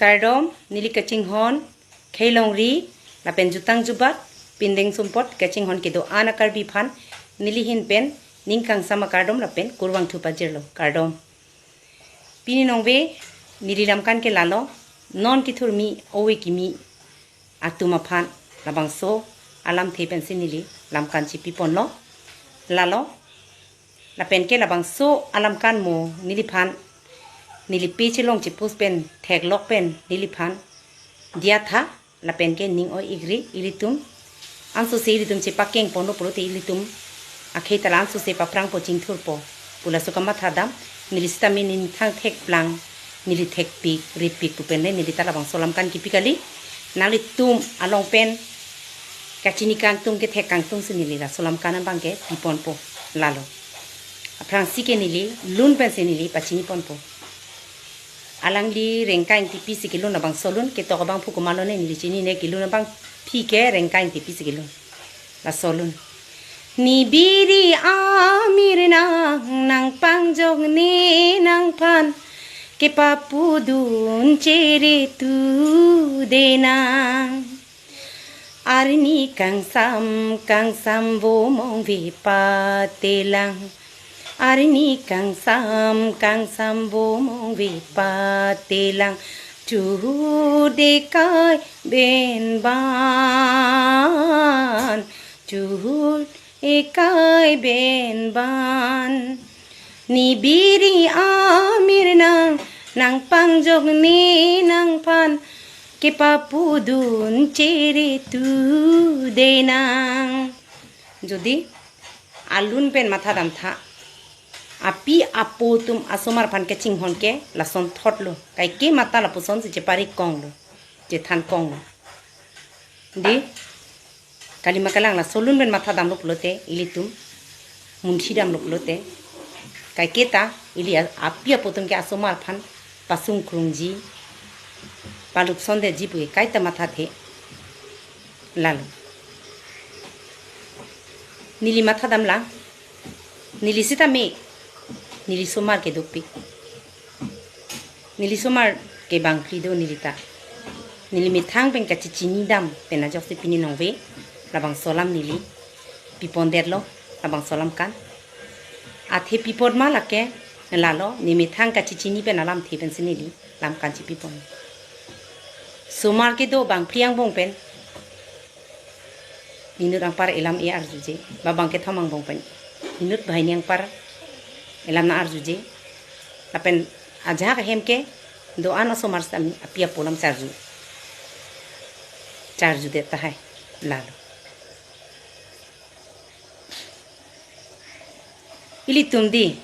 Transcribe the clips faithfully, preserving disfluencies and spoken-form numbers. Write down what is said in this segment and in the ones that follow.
Kardom, neli kachinghon Khelongri lapen jutang jubat pindeng sumpot kachinghon kedo-an a-Karbi aphan neli ahin pen ning kangsam akardom lapen kurvangthu pajirlo, kardom. Pini nongve neli lamkan ke lalo, non kethurmi ove kimi atum aphan labangso alamthe pensi neli lamkan chipiponlo. Lalo, lapen ke labangso alamkan mo neliphan neli page along chipus pen theklok pen neliphan diya tha, lapen ke ning oi-ikri, ilitum ansose ilitum chepakengponlo pulote ilitum akhei ta la ansose paphrangpo, chingthurpo pu laso kamatha dam. Neli sitame neli thang thekplang, neli thekpik ripik pu pen le neli ta labangso lamkan kipi kali. Nanglitum along pen kachini kangtung kethek kangtungsi neli laso lamkan abang ke piponpo lalo. Aphrangsi ke neli lun pensi neli pachiniponpo. Alangli Rengka Ingtipi si kelun abangso lun, ketok abangphu komatlo ne neli chinine, kelun abangpi ke Rengka Ingtipi si kelun. Laso lun. Ne biri amir nang, nangpangjok ne nangphan kepapudun chere tu denang. Arni kangsam kangsam vo mong ve patelang. Arni kangsam kangsam vo mong ve patelang. Chuhut ekai benban. Chuhut ekai benban. Ne biri amir nang, nangpangjok ne nangphan kepapudun chere tu denang. Jodi alun pen matha dam tha, api apo atum asomar aphan kachinghon ke lason thotlo. Kaike matha lapusonsi chepari konglo, chethan konglo. Di, kalima kalang laso lun pen matha damlo pulote, ilitum munthi damlo pulote, kaike ta ili a-, api apo atum ke asomar aphan pasung krungji, palup sondetji pu kaita mathathe. Lalo neli matha damlang, neli sitame, neli somar ke dopik. Neli somar ke bangphli do neli ta. Neli methang pen kachechini dam pen ajoksi pini nongve labangso alam neli pipondetlo, labangso alamkan. Athe pipon ma lake lalo, ne methang kachechini pen alamthe pensi neli lamkan chipipon. Somar kedo bangphli angbong pen inut anpar elam e-arjuje, ba bang kethom angbong pen inut banghini anpar elam nang-arjuje. Lapen ajahak ahem ke do-an asomar sitame api apo alam charju, charjudet tahai. Lalo ilitum di,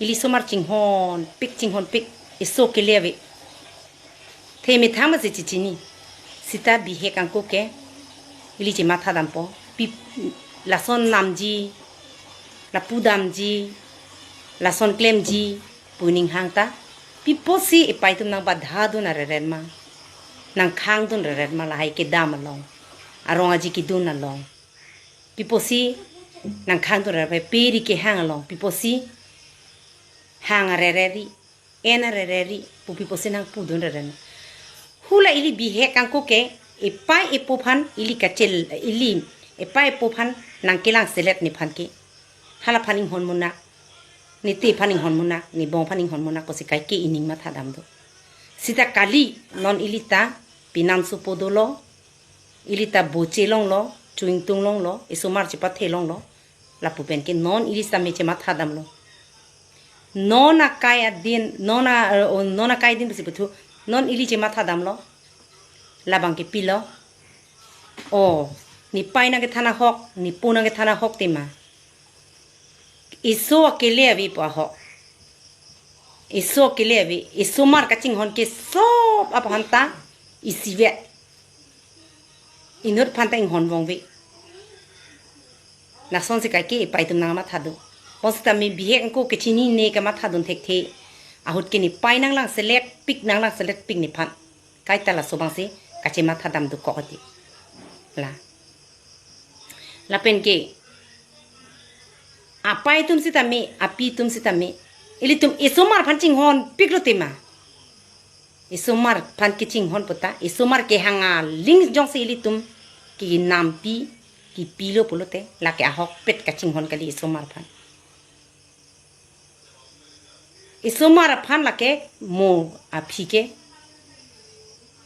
ili somar chinghonpik, chinghonpik, eso kele ave. Athe methang masi chechini. Sita bihek angko ke ili chematha dampo. Pi, lason namji, lapu damji, lason klemji pu ning hang ta, pi apotsi epai atum nangbadhadun areret ma, nangkhangdun areret ma lahai kedam along, arong aji kedun along? Pi apotsi nangkhangdun areret, pe ri kehang along, pi apotsi hang areret ri, en areret ri pu pi apotsi nangpudun areret ma? Hula ili bihek angko ke epai epo aphan ili kachel, ili epai epo aphan nangkelangselet nephan ke, hala aphan inghon munak, nete aphan inghon munak, nebong aphan inghon munak pusi kaike ining matha dam do. Sita kali, non ili ta pinam supo dolo, ili ta boche longlo, chuingtung longlo, esomar chepathe longlo, lapu pen ke non ili sitame chematha damlo. Non akai adin, non a, o, non akai din pusi puthu, non ili chematha damlo. Labang ke pilo? O, nepai nangkethan ahok, nepo nangkethan ahok tema. Eso akele ave pu ahok. Eso akele ave, esomar kachinghon ke sop aphan ta isivet. Inut aphan ta inghon vongve. Lasonsi kaike epai atum nangmathadun. Bonsitame bihek angko kechinine kamathadun thekthe. Ahut ke nepai nanglangseletpik, nanglangseletpik nephan. Kaita laso abangsi kachematha dam dokok ati. La. Lapen ke apai atum sitame, api atum sitame, ilitum esomar aphan chinghonpiklo tema. Isomar aphan kachinghon puta, isomar kehang aling jongsi ilitum kenampi, kepilo pulote, lake ahokpet kachinghon kali isomar aphan. Isomar aphan lake mo aphi ke,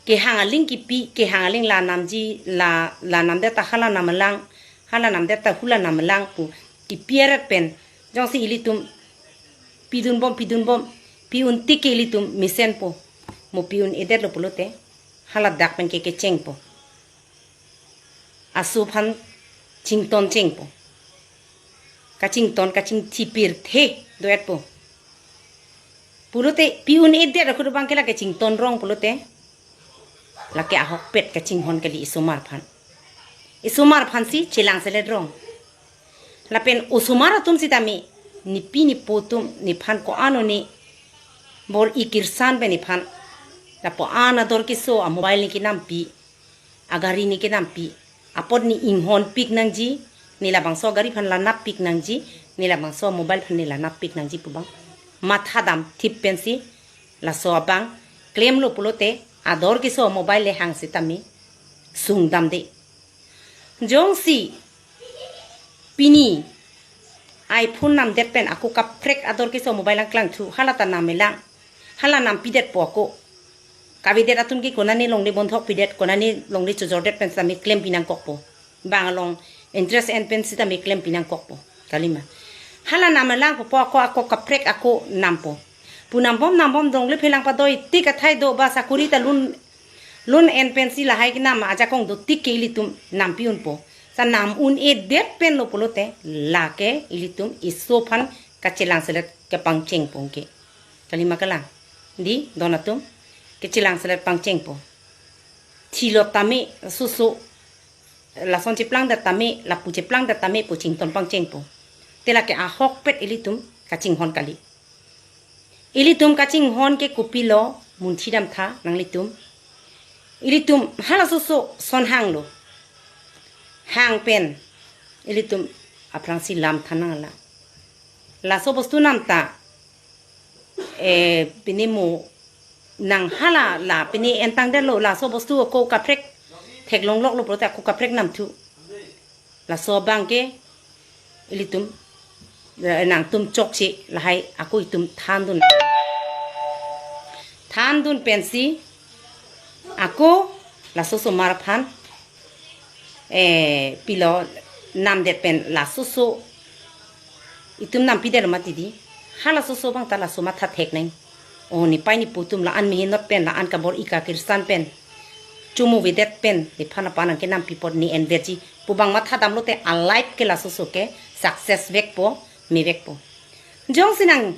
kehang aling kepi, kehang aling la namji, la, la namdet ta hala namlang, hala namdet ta hula namlang pu kepi aret pen, jongsi ilitum pidunbom, pidunbom, pi-un tik ke ilitum mesenpo. Mo pi-un-edetlo pulote, haladak pen ke kechengpo. Aso aphan chington chengpo. Kachington, kachingthi pirthe do-etpo. Pulote, pi-un-edet ahut abang ke lake chington rong pulote, lake ahokpet kachinghon kali isomar aphan. Isomar aphansi chelangselet rong. Lapen osomar atum sitame, nepi nepo atum, nephan ko-an o ne bor-i kirsan pen nephan, lapu-an ador keso amobile ne kenampi, agari ne kenampi, apot ne inghonpik nangji, ne labangso agari aphan la nappik nangji, ne labangso amobile aphan ne la nappik nangji pu abang mathadam thip pensi, laso abang klemlo pulote, ador keso amobile le hang sitame sungdamde. Jongsi pini iPhone namdet pen ako kaprek ador keso mobile nangklangthu, hala ta namelang, hala nampidetpo ako. Kavedet atum ke konane longle bondhok pidet, konane longle chojordet pen sitame klempi nangkokpo. Bang along interest en pen sitame klempi nangkokpo. Kalima. Hala namelangpo, ako, ako kaprek ako nampo. Pu nambom nambom longle phelang padoi tik athai do ba sakuri ta lun, lun en pensi lahai kenam ajakong do tik ke ilitum nampi-unpo. Sa nam-un-edet penlo pulote, lake ilitum eso aphan kachelangselet kepangchengpo ke. Kalima kalang. Dei, don atum, kachelangselet pangchengpo. Thilot tame, soso, lason cheplangdet tame, lapu cheplangdet tame pu chington pangchengpo. Te lake ahokpet ilitum kachinghon kali. Ilitum kachinghon ke kopilo, munthidamtha nanglitum. Ilitum hala soso son hanglo. Hang pen ilitum aphrangsi lam than nang ala. Laso bostu nam ta, eh, pini mo nang hala la pini entangdetlo, laso bostu ako kaprek theklongloklo pulote ako kaprek namthu. Laso abang ke ilitum, eh, nangtum chokche lahai ako itum thandun. Thandun pensi ako laso osomar aphan, eh, pilo namdet pen laso oso itum nampidetlo mati dei. Hala soso abang ta laso matha thek nang. O nepei nepo atum la-an mehenot pen, la-an kabor-i kakirsan pen, chomovedet pen nephan aphan nangkenampi apot ne enverji pu abang mathadamlote a-life ke laso oso ke success vekpo, me vekpo. Jongsi nang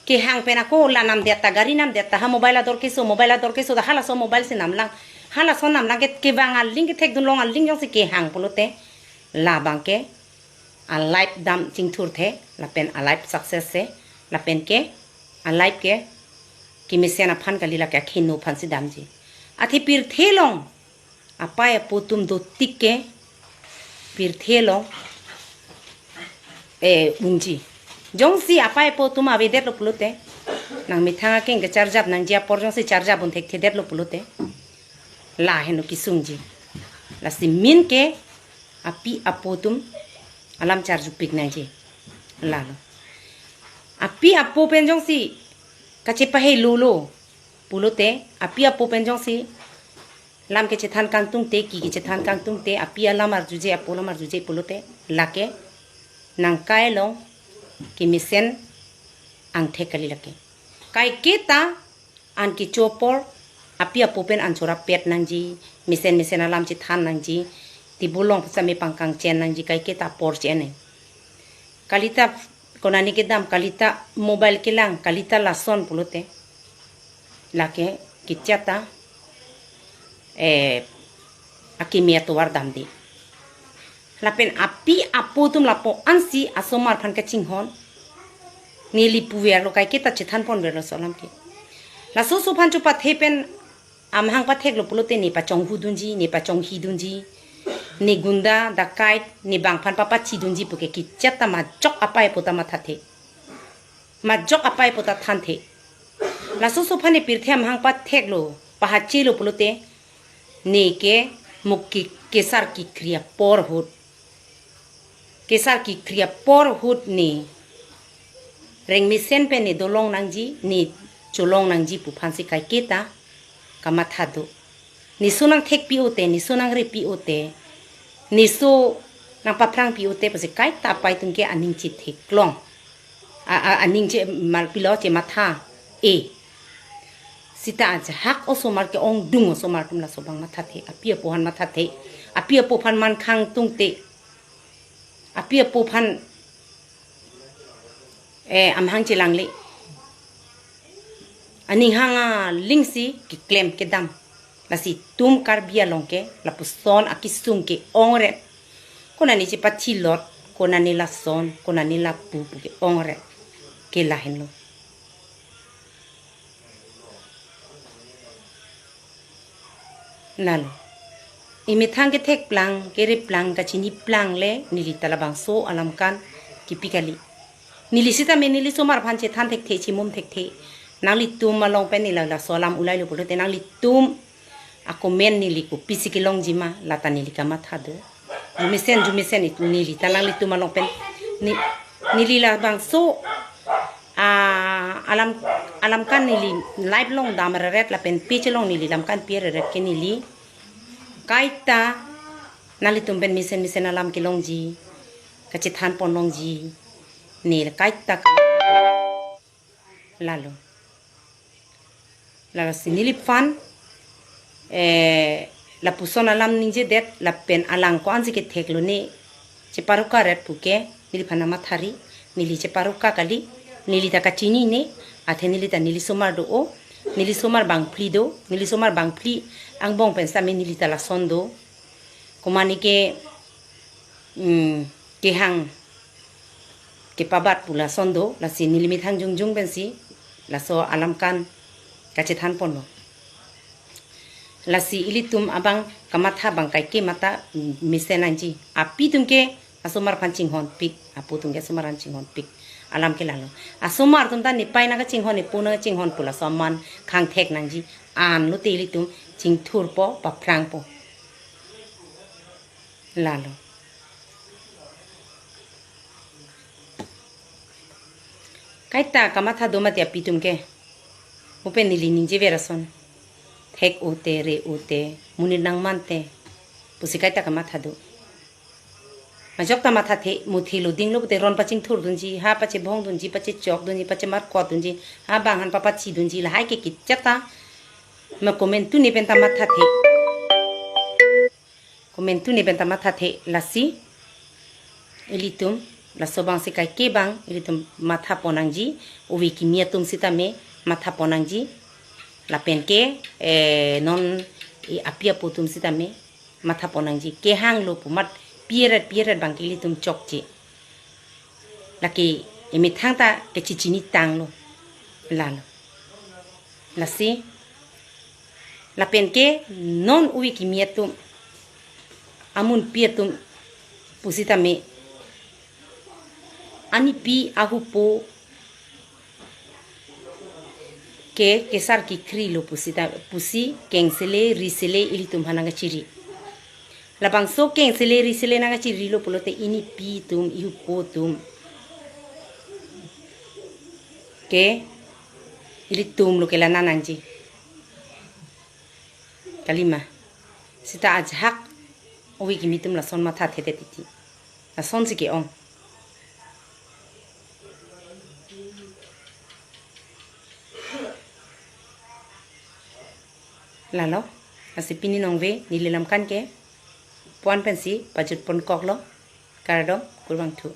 kehang pen ako la namdet ta, gari namdet ta, ha mobile ador keso, mobile ador keso ta halaso mobile si namlang. Halaso namlang ke kevang aling, kethekdunlong aling jongsi kehang pulote, labang ke a-life dam chingthurthe, lapen a-life success-se, lapen ke a-life ke kemesen aphan kali, lake akheno aphansi damji. Athe pirthe along apei apo atum do tik ke pirthe along, eh, unji. Jongsi apei apo atum avedetlo pulote, nang methang akeng kecharjap nangji apor jongsi charjap un thekthedetlo pulote, lahenlo kesungji. Lasi min ke api apo atum alam charjupik nangji. Lalo. Api apo pen jongsi kachepahelo lo pulote, api apo pen jongsi lam kechethan kangtungte, ke kechethan kangtungte, api alam arjuje, apo alam arjuje pulote, lake nangkai along kemesen angthek kali lake. Kaiketa an kecho apor api apo pen an chorapet nangji, mesen mesen alam chethan nangji, table along sitame pangkangchen nangji, kaiketa apor che-en nang. Kalita konane kedam, kalita mobile kelang, kalita lason pulote, lake kechat ta, eh, akimi atovar damde. Lapen api apo atum lapu-ansi asomar aphan kachinghon. Neli puverlo, kaiketa chethanponverlo laso alam ke. Laso oso aphan chopathe pen amahang patheklo pulote ne pachonghudunji, ne pachonghidunji, ne gunda, dacoit, ne bang aphan papachidunji puke kechat ta majok apei apo ta mathathe. Majok apei apo ta thanthe. Laso so aphan ne pirthe amahang patheklo, pahachelo pulote, ne ke muk ke kesar kekhri apor ahut. Kesar kekhri apor ahut ne rengmesen pen ne dolong nangji, ne cholong nangji pu aphansi kaiketa kamatha do. Ne so nangthekpi ote, ne so nangrepi ote, ne so nangpaphrangpi ote, pusi kaita apai atum ke aning chetheklong. A, a, aning che mal pilo chematha. E. Seta ajahak osomar ke-ongdung osomar atum laso abang mathathe, api apo aphan mathathe, api apo aphan man khang tungte, api apo aphan, eh, amahang chelangle. Aning hang alingsi keklem kedam. Lasi itum Karbi along ke lapuson akesung ke-ongret. Konane chepathilot, konane lason, konane lapu pu ke-ongret. Ke lahenlo. Lalo. Emethang kethekplang, kereplang, kachiniplang le, neli ta labangso alam kan kipi kali. Neli sitame neli somar aphan chethan thekthe, chimum thekthe. Nanglitum along pen neli laso alam ulailo pulote nanglitum a-comment neli kopisi kelongji ma, lata neli kamatha do. Arjumesen, arjumesen it neli ta nanglitum along pen ni, neli labangso, ah, alam, alam kan neli live along damreret lapen page along neli alam kan pireret ke neli kaita nanglitum pen mesen mesen alam kelongji, kachethan ponlongji, neli kaita ka- Lalo. Lalo si neliphan, eh, lapuson alam ningjedet lapen alang ko-ansi ketheklo ne cheparukaret puke neliphan nangmathari, neli cheparuka kali, neli ta kachinine, athe neli ta neli somar do-o, neli somar bangphli do, neli somar bangphli angbong pen sitame neli ta lason do. Komane ke, mm, kehang kepabat pu lason do, lasi neli methang jongjong pensi laso alam kan kachethan ponlo. Lasi ilitum abang kamatha abang kaike mata, mm, mesen nangji. Api atum ke asomar aphan chinghonpik, apo atum ke asomar aphan chinghonpik. Alam ke lalo. Asomar atum ta nepei nangkachinghon, nepo nangkachinghon pu laso aman khang thek nangji. Anlote ilitum chingthurpo, paphrangpo. Lalo. Kaita kamatha do mati api atum ke. Upen neli ningjever ason. Thek-o te, re-o te, monit nangmante pusi kaita kamatha do. Ajok ta mathathe, muthilo dinglo pute ron pachingthurdunji, ha pachebhongdunji, pachechokdunji, pachemarkotdunji, ha bang han papachidunji, lahai ke kichat ta. Ma komantu ne pen ta mathathe. Komantu ne pen ta mathathe lasi. Ilitum, laso abangsi kaike abang, ilitum matha pon nangji, ove kimi atum sitame matha pon nangji. Lapen ke, eh, non, eh, api apo atum sitame matha pon nangji. Kehanglo pu amat pireret pireret abang ke ilitum chokche. Lake emethang ta kechichinitanglo. Lalo. Lasi. Lapen ke non ove kimi atum, amunpi atum pusitame anipi ahupo ke kesar kekhrilo pusita, pusi kengsele risele ilitum aphan nangkachiri. Labangso kengsele risele nangkachirilo pulote inipi atum, ihupo atum ke ilitumlo kelana nangji. Kalima. Seta ajahak ove kimi atum lason mathathedet titi. Lasonsi ke-ong. Lalo, lasi pini nongve neli alam kan ke puan pensi pajut ponkoklo, kardom, kurvangthu.